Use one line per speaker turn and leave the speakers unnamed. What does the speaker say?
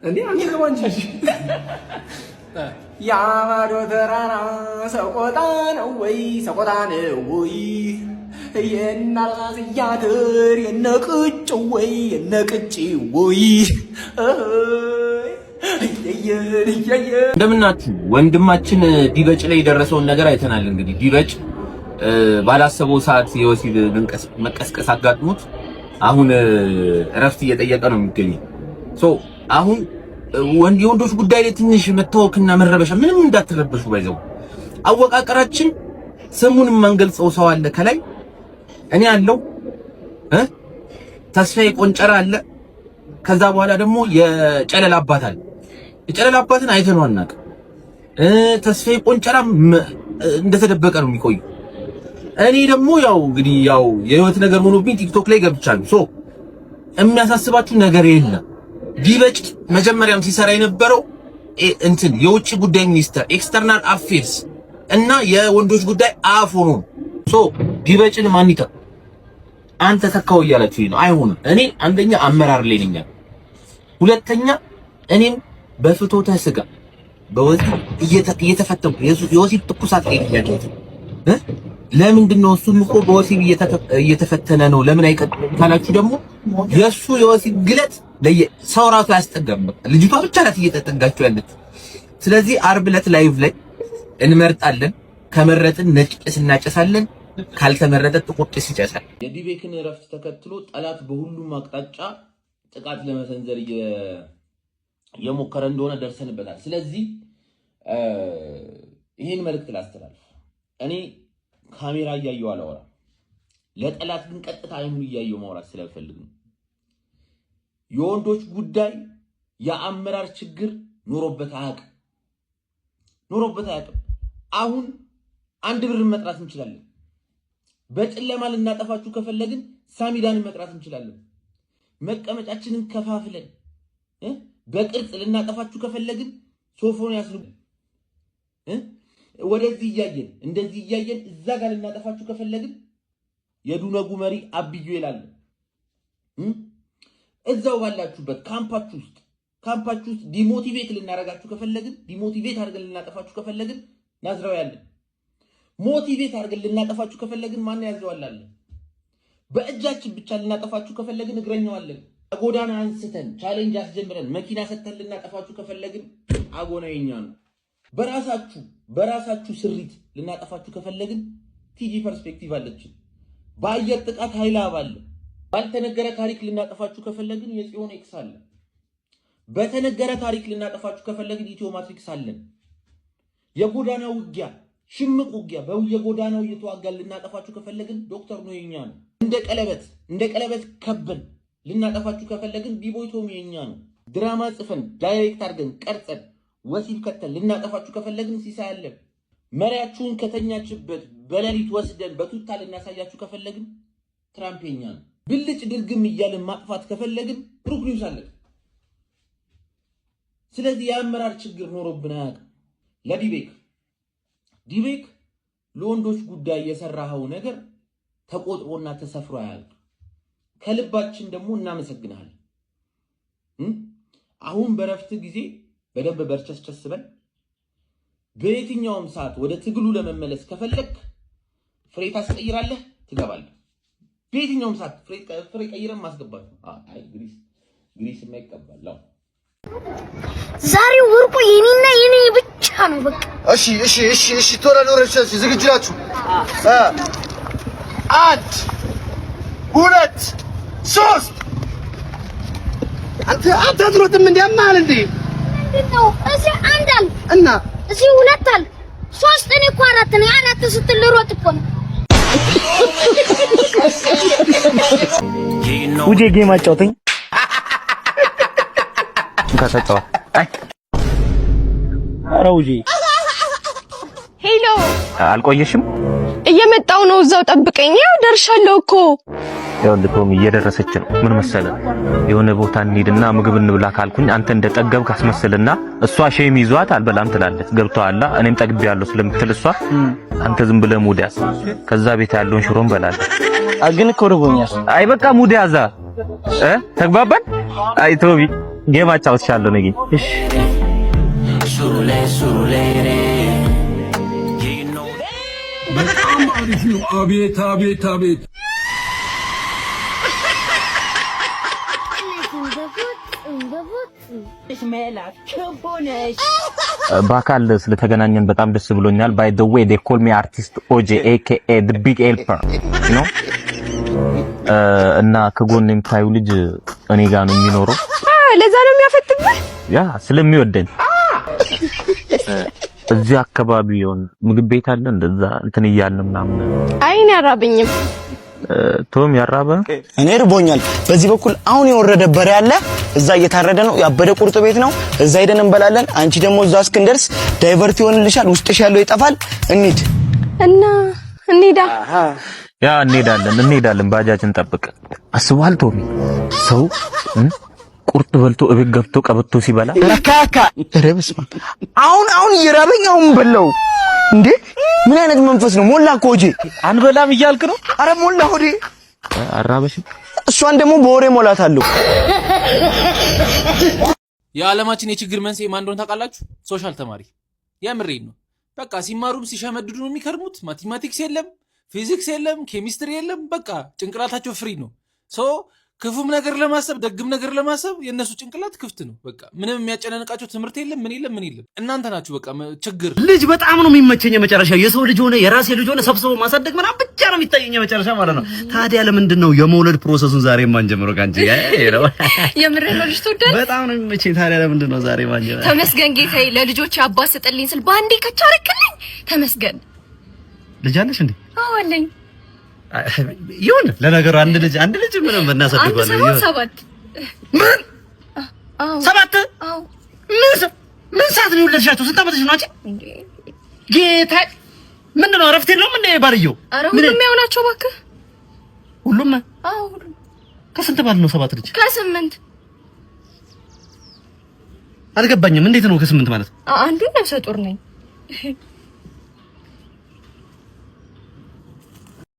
እንዴ አንተ ግባ እንጂ። ያማዶ ተራራ ሰቆጣ ነው ወይ፣ ሰቆጣ ነው ወይ፣ የናስያትር የነቅጭ ወይ፣ የነቅጭ ወይ።
እንደምናችሁ። ወንድማችን ዲበጭ ላይ የደረሰውን ነገር አይተናል። እንግዲህ ዲበጭ ባላሰበው ሰዓት የወሲብ መቀስቀስ አጋጥሞት አሁን እረፍት እየጠየቀ ነው የሚገኘው። So አሁን የወንዶች ጉዳይ ላይ ትንሽ መታወክና መረበሻ ምንም እንዳትረበሹ። By the way አወቃቀራችን ስሙን የማንገልጸው ሰው አለ፣ ከላይ እኔ አለው እ ተስፋዬ ቆንጨራ አለ። ከዛ በኋላ ደግሞ የጨለል አባት አለ። የጨለል አባትን አይተነው አናውቅም። ተስፋዬ ቆንጨራ እንደተደበቀ ነው የሚቆዩ። እኔ ደግሞ ያው እንግዲህ ያው የህይወት ነገር ሆኖብኝ ቲክቶክ ላይ ገብቻለሁ። So የሚያሳስባችሁ ነገር የለም። ዲበጭ መጀመሪያም ሲሰራ የነበረው እንትን የውጭ ጉዳይ ሚኒስተር external affairs እና የወንዶች ጉዳይ አፍ ሆኖ። So ዲበጭን ማን ይተካው? አንተ ተካው እያላችሁ ነው። አይሆንም። እኔ አንደኛ አመራር ላይ ነኝ፣ ሁለተኛ እኔም በፍትወተ ስጋ በወሲብ እየተፈተንኩ የወሲብ ትኩሳት ላይ ነኝ ያለሁት። ለምንድን ነው? እሱም እኮ በወሲብ እየተፈተነ ነው፣ ለምን አይቀጥልም ካላችሁ ደግሞ የእሱ የወሲብ ግለት ሰው ራሱ አያስጠጋም። በቃ ልጅቷ ብቻ ናት እየተጠጋችሁ ያለችው። ስለዚህ ዓርብ ዕለት live ላይ እንመርጣለን። ከመረጥን ነጭ ጭስ እናጨሳለን፣ ካልተመረጠ ጥቁር ጭስ ይጨሳል። የዲቤክን እረፍት ተከትሎ ጠላት በሁሉም አቅጣጫ ጥቃት ለመሰንዘር እየሞከረ እንደሆነ ደርሰንበታል። ስለዚህ ይህን መልእክት ላስተላልፍ። እኔ ካሜራ እያየው አላወራም። ለጠላት ግን ቀጥታ አይኑን እያየው ማውራት ስለምፈልግ ነው። የወንዶች ጉዳይ የአመራር ችግር ኖሮበት አያውቅም፣ ኖሮበት አያውቅም። አሁን አንድ ብር መጥራት እንችላለን። በጨለማ ልናጠፋችሁ ከፈለግን ሳሚዳንን መጥራት እንችላለን። መቀመጫችንን ከፋፍለን በቅርጽ ልናጠፋችሁ ከፈለግን ሶፎንያስ ወደዚህ እያየን እንደዚህ እያየን እዛ ጋር ልናጠፋችሁ ከፈለግን የዱነጉ መሪ አብዩ ይላል። እዛው ባላችሁበት ካምፓችሁ ውስጥ demotivate ልናረጋችሁ ከፈለግን፣ demotivate አድርገን ልናጠፋችሁ ከፈለግን ናዝራዊ አለን። Motivate አድርገን ልናጠፋችሁ ከፈለግን ማን ያዘዋል አለ። በእጃችን ብቻ ልናጠፋችሁ ከፈለግን እግረኛው አለን። ጎዳና አንስተን challenge አስጀምረን መኪና ሰጥተን ልናጠፋችሁ ከፈለግን አጎና የኛ ነው። በራሳችሁ ስሪት ልናጠፋችሁ ከፈለግን ቲጂ ፐርስፔክቲቭ አለችን። በአየር ጥቃት ኃይል አለ። ባልተነገረ ታሪክ ልናጠፋችሁ ከፈለግን የጽዮን ኤክስ አለ። በተነገረ ታሪክ ልናጠፋችሁ ከፈለግን ኢትዮ ማትሪክስ አለን። የጎዳና ውጊያ፣ ሽምቅ ውጊያ በየጎዳናው እየተዋጋን ልናጠፋችሁ ከፈለግን ዶክተር ነው የኛ ነው። እንደ ቀለበት ከበን ልናጠፋችሁ ከፈለግን ቢቦይቶም የኛ ነው። ድራማ ጽፈን direct አድርገን ቀርጸን ወሲብ ከተን ልናጠፋችሁ ከፈለግን ሲሳይ አለን። መሪያችሁን ከተኛችበት በሌሊት ወስደን በቱታ ልናሳያችሁ ከፈለግን ትራምፕ የኛ ነው። ብልጭ ድርግም እያልን ማጥፋት ከፈለግን ብሩክ ኒውስ አለን። ስለዚህ የአመራር ችግር ኖሮብን አያውቅም። ለዲቤክ፣ ዲቤክ ለወንዶች ጉዳይ የሰራኸው ነገር ተቆጥሮና ተሰፍሮ አያልቅም። ከልባችን ደግሞ እናመሰግናለን። አሁን በረፍት ጊዜ በደንብ በርቸስቸስ በል። በየትኛውም ሰዓት ወደ ትግሉ ለመመለስ ከፈለክ ፍሬ ታስቀይራለህ፣ ትገባለህ። በየትኛውም ሰዓት ፍሬ ቀይረን ማስገባት ነው። አይ ግሪስ ግሪስ የማይቀባል አዎ።
ዛሬ ወርቁ የኔና የኔ ብቻ ነው። በቃ።
እሺ፣ ቶሎ ኖረ። እሺ፣ ዝግጁ ናችሁ? አንድ፣ ሁለት፣ ሶስት። አንተ አትሮጥም እንዴ? አማል እንዴ?
ምንድን ነው? እዚህ አንድ አለ
እና
እዚህ ሁለት አለ፣ ሶስት። እኔ እኮ አራት ነኝ። አራት ስትል ልሮጥ እኮ ነው።
ውጄ game አጫውተኝ። ከሰጠዋ አይ ኧረ ውጄ።
Hello።
አልቆየሽም?
እየመጣው ነው። እዛው ጠብቀኝ። ያው ደርሻለሁ እኮ።
ይኸውልህ ቶሚ፣ እየደረሰች ነው። ምን መሰለህ፣ የሆነ ቦታ እንሂድና ምግብ እንብላ ካልኩኝ አንተ እንደ ጠገብክ አስመስልና እሷ shame ይዟት አልበላም ትላለች። ገብቶሃል? እኔም ጠግቤያለሁ ስለምትል እሷ አንተ ዝም ብለህ mood ያዝ። ከዛ ቤት ያለውን ሽሮ እንበላለን።
ግን እኮ ርቦኛል።
አይ በቃ mood ያዛ እ ተግባባን? አይ ቶሚ። Game አጫውትሻለሁ ነጊ። እሺ።
Surulere.
በጣም አሪፍ ነው። አቤት አቤት አቤት!
በአካል ስለተገናኘን በጣም ደስ ብሎኛል። By the way, they call me artist ኦጄ, aka the big helper ነው። እና ከጎን የምታዩ ልጅ እኔ ጋር ነው የሚኖረው።
ለዛ ነው የሚያፈጥብህ።
Yeah፣ ስለሚወደኝ። እዚህ አካባቢ የሆነ ምግብ ቤት አለ፣ እንደዛ እንትን እያልን ምናምን።
አይ፣ እኔ አራበኝም።
ቶም ያራበ?
እኔ ርቦኛል። በዚህ በኩል አሁን የወረደ በሬ አለ፣ እዛ እየታረደ ነው። ያበደ ቁርጥ ቤት ነው። እዛ ሄደን እንበላለን። አንቺ ደግሞ እዛ እስክንደርስ divert ይሆንልሻል፣ ውስጥሽ ያለው ይጠፋል። እንሂድ።
እና እንሂዳ።
Yeah፣ እንሄዳለን እንሄዳለን። ባጃጅ እንጠብቅ። አስበዋል ቶሚ፣ ሰው ቁርጥ በልቶ እቤት ገብቶ ቀበቶ ሲበላ?
ረካካ። ኧረ በስመ አብ! አሁን አሁን እየራበኝ አሁን በላው እንዴ! ምን አይነት መንፈስ ነው? ሞላ እኮ ሆዴ።
አንበላም እያልክ ነው?
አረ ሞላ ሆዴ።
አራበሽም?
እሷን ደግሞ በወሬ ሞላታለሁ።
የዓለማችን የችግር መንስኤ ማን እንደሆነ ታውቃላችሁ? Social ተማሪ። የምሬን ነው። በቃ ሲማሩም ሲሸመድዱ ነው የሚከርሙት። Mathematics የለም፣ ፊዚክስ የለም፣ ኬሚስትሪ የለም። በቃ ጭንቅላታቸው free ነው። So ክፉም ነገር ለማሰብ ደግም ነገር ለማሰብ የእነሱ ጭንቅላት ክፍት ነው። በቃ ምንም የሚያጨናንቃቸው ትምህርት የለም፣ ምን የለም፣ ምን የለም። እናንተ ናችሁ በቃ ችግር።
ልጅ በጣም ነው የሚመቸኝ። የመጨረሻ የሰው ልጅ ሆነ የራሴ ልጅ ሆነ ሰብስቦ ማሳደግ ምናምን ብቻ ነው የሚታየኝ የመጨረሻ ማለት ነው። ታዲያ ለምንድን ነው የመውለድ process ኡን ዛሬ የማንጀምረው? ከአንቺ ጋር ነው።
የምርህ ነው? ልጅ ትወዳለህ?
በጣም ነው የሚመቸኝ። ታዲያ ለምንድን ነው ዛሬ የማንጀምረው?
ተመስገን ጌታዬ፣ ለልጆች አባት ስጥልኝ ስል በአንዴ ከች አደረክልኝ። ተመስገን።
ልጅ አለሽ እንዴ?
አዎ አለኝ።
ይሁን፣ ለነገሩ አንድ ልጅ አንድ ልጅ ምንም
አንድ
እናሳድገዋለን።
ሳይሆን
ይሁን።
ሰባት።
ምን?
አዎ።
ሰባት?
አዎ።
ምን ሰዓት ነው የወለድሻቸው? ስንት ዓመትሽ ነው አንቺ?
እንዴ!
ጌታ፣ ምንድን ነው እረፍት የለውም እንዴ ባልየው?
ኧረ
ምን?
ሁሉም ያው ናቸው እባክህ።
ሁሉም?
አዎ ሁሉም።
ከስንት ባል ነው ሰባት ልጅ?
ከስምንት።
አልገባኝም። እንዴት ነው ከስምንት ማለት?
አንዱ ነፍሰ ጡር ነኝ።